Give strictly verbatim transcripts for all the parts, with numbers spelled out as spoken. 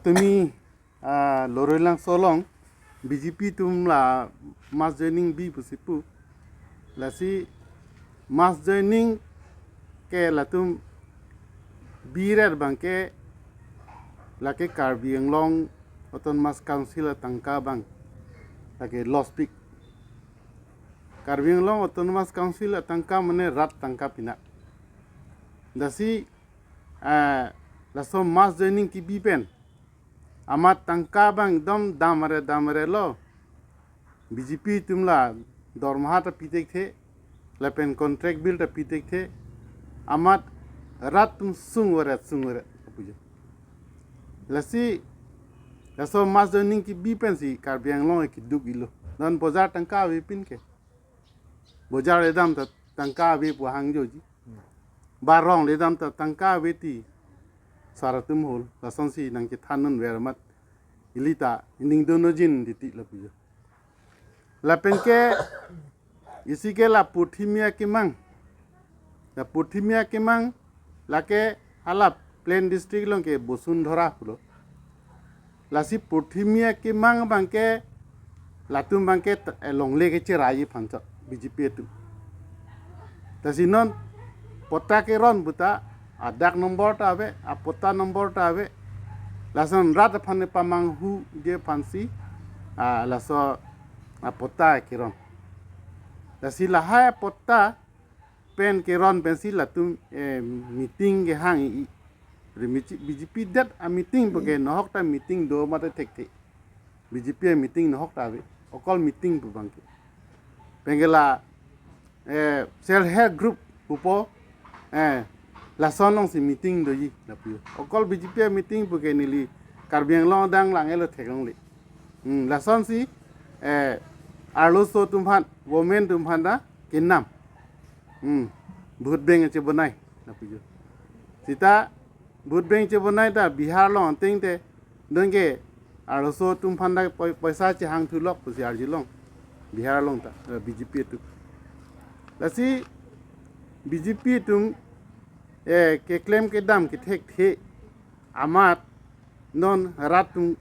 Tumi, ah, Loringlangso along B J P atum la mass joining bi pusi pu. Lasi mass joining ke latum biret abangke lake Karbi Anglong Autonomous Council atangka abang lake lospik. Karbi Anglong Autonomous Council atangka mane rat tangka pinak. Lasi, eh, laso mass joining kebi pen amat tangka abang ekdom damre damre lo. B J P atum la dormaha ta pithekthe, lapen contract bill ta pithekthe, amat rat atum sung varet sung varet apujo. Lasi laso mass joining kebi pensi Karbi Anglong keduk ilo. Non bojar tangka avepin ke. Bojar ledam ta tangka ave pu hangjoji. Barong ledam ta tangka ave ti sar atum hol. Lasonsi nangkethan unver amat ili ta ningdun nojin titi lapujo. Lapen ke isi ke la Purthimia kemang. La Purthimia kemang lake hala Plain District along ke Bosundhara pulo. Lasi Purthimia kemang abangke latum abangke t-, eh, longle kecherai aphan chot B J P atum. Lasi non patta keron puta adag number ta ave, apatta number ta ave. Lason rat aphan pamanghuji aphansi, ah, laso apatta keron. Lasi lahai apatta pen keron pensi latum, eh, meeting kehang i. Ri B J P det ameeting pu ke nohok ta meeting do mate thekthe. B J P ameeting nohok ta ave. Okol meeting pu abangke. Pen ke la, eh, self help group pupo, eh, lason alongsi meeting doji lapu. Okol B J P ameeting pu ke neli Karbi Anglong adang lang-elo theklongle. Hmm, lasonsi, eh, arloso atum aphan, women atum aphan ta kenam. Hmm, vote bank chebonai lapujo. Seta vote bank chebonai ta Bihar along ateng te, dong ke arloso atum aphan ta poi-, poisa chehang thulok pusi arjulong. Bihar along ta, eh, B J P atum. Lasi B J P atum, eh, keklem kedam kethekthe amat non rat atum,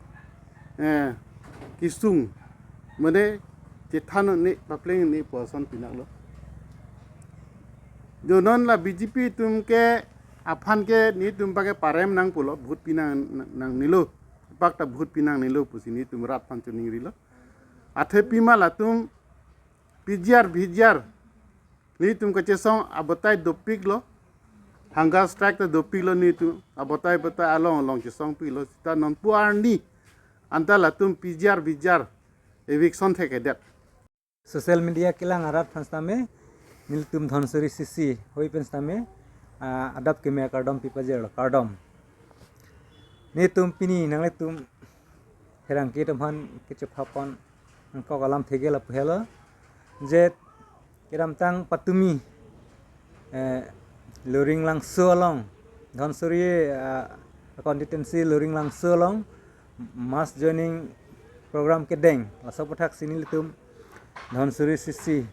eh, kesung mane chethan un-e, papleng un-e pu ason pinaklo. Jo non la B J P atum ke aphan ke netum abangke parem nang pulo, vote pinang nangnelo. Pak ta vote pinangnelo pusi netum rat aphan choningrilo. Athe pima latum P G R, V G R, netum kachesong abatai dopiklo. Hunger strike ta dopiklo netum. Abatai batai along along chesongpiklo. Seta non pu arni anta latum P G R, V G R eviction thekthe det. Social media kelang arat aphan sitame, nelitum Dhansiri C C hoi pen sitame, ah, adap keme akardom pipajirlo, kardom. Netum pini nanglitum pherangke atum aphan kechepha pon nangkok alam thekji lapu helo, je kedamtang patumi, eh, Loringlangso along, Dhansiri, eh, constituency Loringlangso along mass joining program kedeng. Laso aputhak si nelitum Dhansiri C C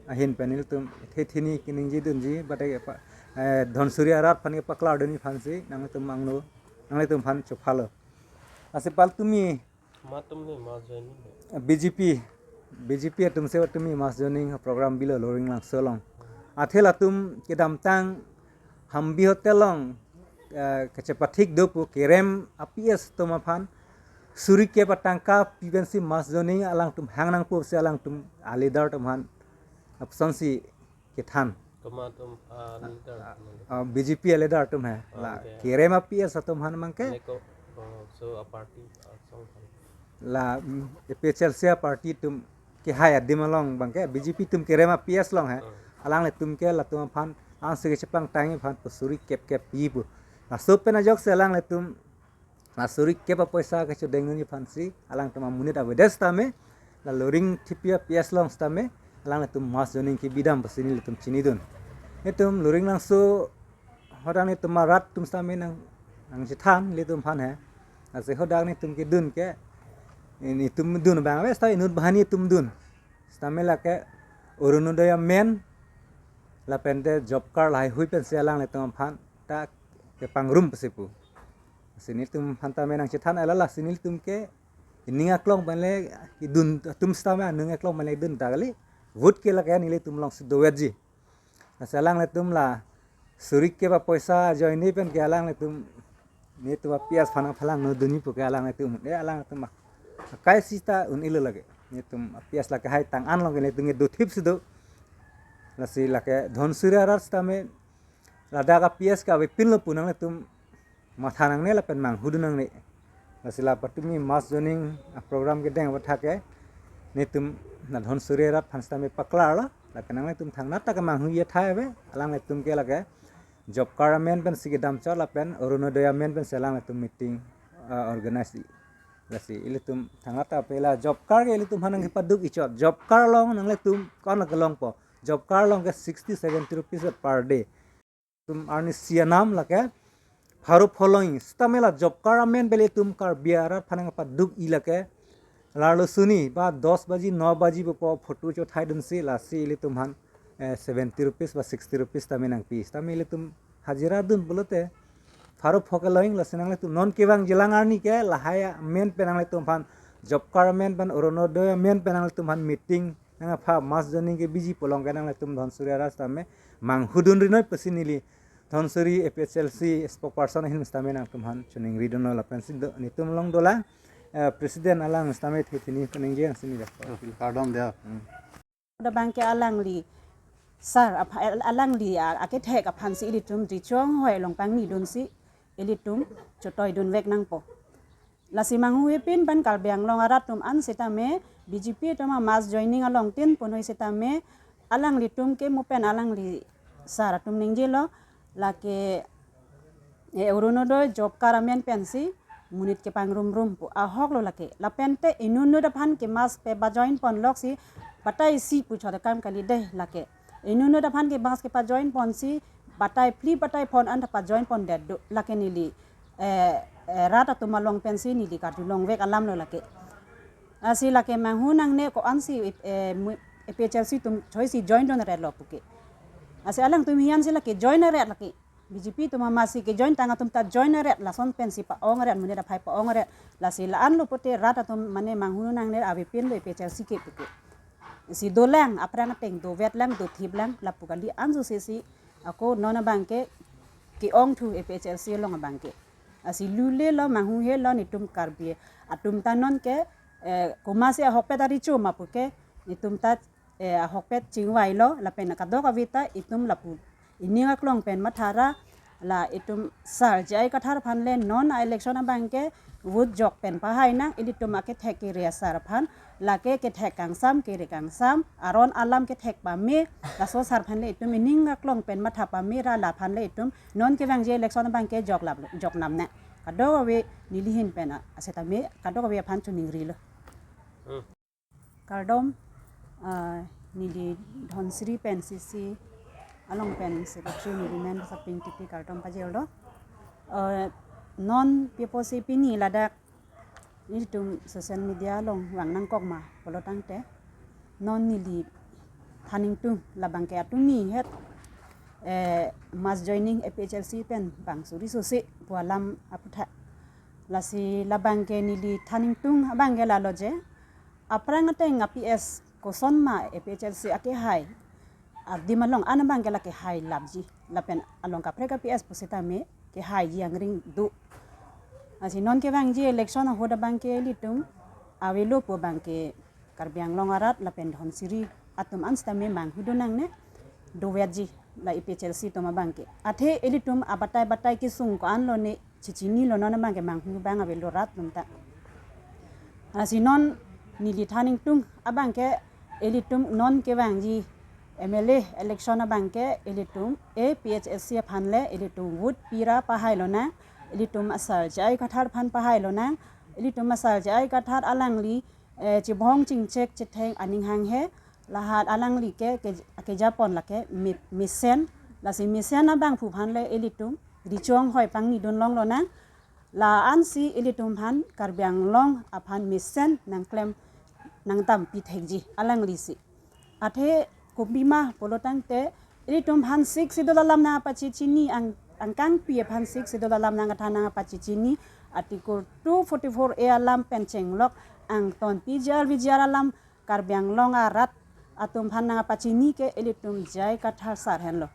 ahin pen nelitum thethini keningje dunji, bate pa-, eh, Dhansiri arat aphan kepaklar dunji aphansi nanglitum angno, nanglitum aphan chophalo. Lasi patumi Matum ni mass joining. B J P, B J P atum si patumi mass joining program bilo Loringlangso along. Athe latum kedamtang Hampi Hotel along, eh, kachepathik do pu kerem a-P S atum aphan suri kep atangka pi pensi mass joining alangtum hang nangpo pusi alangtum a-leader atum aphan apusonsi kethan. Komat atum, ah, leader atum? Ah, B J P a-leader atum he. Oh, la okay. Kerem a-P S atum aphan abangke. Neko, oh, so a-party, ah, song aphan. La, mm, A P H L C a-party atum kehai adim along abangke, B J P atum kerem a-P S along he. Oh. Alanglitum ke latum aphan, ansi kechepangtang aphan pu suri kep kep pi pu. Laso pen ajoksi alanglitum la suri kep apoisa kechodeng dunji aphansi alangtum amonit avedet sitame, la Loringthepi a-P S along sitame alanglitum mass joining kebi dam pusi nelitum chinidun. Netum Loringlangso hadak netum arat atum sitame nang, nangchethan nelitum aphan he. Lasi hadak netum kedun ke, netum dun abang ave sita inut banghini atum dun. Sitame lake Orunodoi amen lapen te job card lahai hui pensi alanglitum aphan ta kepangrum pusi pu. Lasi nelitum aphan tame nangchethan alala si nelitum ke ining aklong pen le idun atum sitame anung aklong pen le idun ta kali. Vote ke lake nelitum alongsi dovetji. Lasi alanglitum la suri ke ba poisa ajoine pen ke alanglitum nelitum a-PS aphan nangphalangno dunji pu ke alanglitum un-e, alanglitum akai sita un-elo lake. Nelitum a-PS lake hai tang-an along ke nelitum ke dothipsi do. Lasi lake Dhansiri arat sitame ladak a-PS ke avepinlo pu nanglitum matha nangne lapen manghudun nangne. Lasi la patumi mass joining a-program kedeng abathak ke nelitum la Dhansiri arat aphan sitame paklarlo, lake nanglitum thangnat ta ke manghu athai ave, alanglitum ke lake job card amen pensi kedam chot lapen Orunodoi amen pensi alanglitum meeting, ah, organize-ji. Lasi ilitum thangnat ta pela job card ke ilitum aphan nangkepaduk-i chot. Job card along nanglitum ko-an lake longpo. Job card along ke sixty, seventy rupees per day. Tum arni si anam lake pharo pho long-i sitame la job card amen pen ilitum Karbi arat aphan nangpaduk-i lake. Larlo suni ba dos baji, no baji pupo photo chothai dunsi lasi ilitum aphan, eh, seventy rupees ba sixty rupees tame nangpi. Sitame ilitum hajira dun pulote pharo pho ke long-i, lasi nanglitum non kevangji alang arni ke lahai amen pen nanglitum aphan job card amen pen Orunodoi amen pen nanglitum aphan meeting nangkepha mass joining kebiji pu along ke nanglitum Dhansiri arat sitame manghudun rinoi pusi neli Dhansiri APHLC spokesperson ahin sitame nangtum aphan choningri dunlo lapensi do, nelitum along dolang, eh, president alang sitame thethini peningje nangsi neli. Kardom dia. Hmm. Dak abangke alangli sir apha-, alangli a-, akethek aphansi ilitum Dichong hoi along pangnidunsi ilitum chotoidunvek nangpo. Lasi manghu hepin pen Karbi Anglong arat atum an sitame BJP atum a-mass joining along tin punoi sitame alanglitum ke mo pen alangli sir atum ningjelo lake, eh, Orunodoi job card amen pensi monit kepangrum rum pu ahoklo lake. Lapente inut inut aphan ke mass pe ba join ponloksi batai si pu chot akam kali dei lake. Inut inut aphan ke mass kepajoin ponsi batai phli batai phongo an ta pajoin pondet do lake neli, eh, eh, rat atum along pensi neli karjulongvek alamlo lake. Lasi lake manghu nangne ko-ansi, eh, mu-, APHLC atum choisi join dunretlo puke. Lasi alangtum hian si lake join ret lake. BJP atum amatsi kejoin tang atum ta join ret lason pensi pa-ongret monit aphai pa-ongret. Lasi la-anlo pote rat atum mane manghu nangne avepinlo APHLC ke puke. Si dolang, aphrang ateng dovetlang, dothiplang, lapu kali anso sesi, ako non abangke ke-ongthu APHLC along abangke. Lasi lulelo manghu helo nelitum Karbi atum ta nonke, eh, komatsi ahokpet ari choma puke, nelitum ta, eh, ahokpet chingvailo, lapen kadokave ta itum lapu ining aklong pen mathara, la itum sir J I Kathar aphan le non a-election abangke vote jok pen pahai nang, ilitum akethek kere a-sir aphan, lake kethek kangsam kere kangsam, aron alam kethek pame, laso sir aphan le itum ining aklong pen matha pame ra laphan le itum non kevangji election abangke jok lap, jok nam nang. Kadokave neli ahin pen a, aseta me, kadokave aphan choningrilo. Hmm. Kardom, ah, neli Dhansiri pen C C along pen secretary neli men saping tipi kardom pajirlo. Ah, non pipo si pini ladak nelitum social media along vang nangkok ma pulo tangte non neli than ingtung labangke atumi het, eh, mass joining APHLC pen bang suri susi pu alam aputhak. Lasi labangke neli than ingtung abangke lalo je, aphrang ateng a-PS kosonma APHLC akehai adim along an abangke la kehai lapji, lapen along kaprek a-PS pusitame kehaiji angring do. Lasi non kevangji election ahut abangke ilitum avelo pu abangke Karbi Anglong arat lapen Dhansiri atum an sitame manghudun nangne dovetji la APHLC atum abangke. Athe ilitum abatai batai kesung ko-anlo ne chichinilo non abangke manghu abang avelo rat atum ta. Lasi non neli than ingtung abangke ilitum non kevangji MLA election abangke ilitum APHLC aphan le ilitum vote pira pahai lonang, ilitum a-sir J I Kathar aphan pahai lonang, ilitum a-sir J I Kathar alangli, eh, chibong chingchek chetheng aning hanghe, lahat alangli ke, ke, kejapon lake mi-, mesen, lasi mesen abangphu aphan le ilitum Dichong hoi pangnidun longlonang, la-ansi ilitum aphan Karbi Anglong aphan mesen nangklem nangdampi thekji alanglisi. Athe kopima pulo tangte ilitum aphan sik si dola lam nangpachechini ang Angkangpi aphan Sixth Schedule alam nangkethan nangpachechini, Article two forty-four A alam pen chenglok angton P G R V G R alam Karbi Anglong arat atum aphan nangpachini ke ilitum J I Kathar sir henlo.